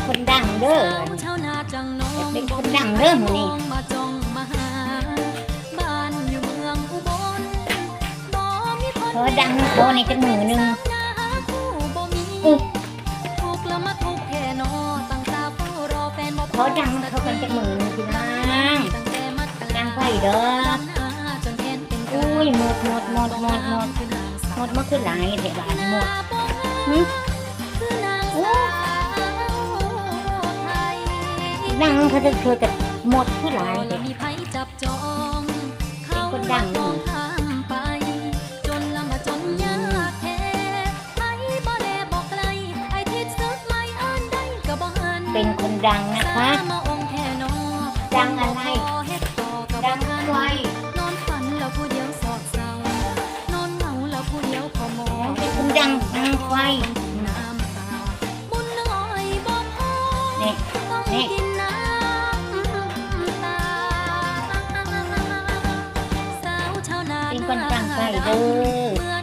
ຄົນດັງເດີ ເປັນຄົນດັງເດີມື້ນີ້ ຂໍດັງນຳເຂົາແດ່ຈັກມື້ໜຶ່ງ ອື ຂໍດັງນຳເຂົາກັນຈັກມື້ໜຶ່ງພີ່ນ້ອງ ດັງໄຟດອກ ໂອ້ຍ ໝົດ ໝົດ ໝົດ ໝົດ ໝົດ ໝົດ ມາຄືຫຼາຍແທ້ບາດນີ້ ໝົດ ຫຶ ໂອ້ ດັງເທື່ອ ເທື່ອກະໝົດຄືຫຼາຍແທ້ ເປັນຄົນດັງ ເປັນຄົນດັງນະຄະ ດັງອະໄລ ດັງໄຟ ເປັນຄົນດັງ ດັງໄຟ ນີ້ ນີ້ ເປັນຄົນດັງໄຟເດີ.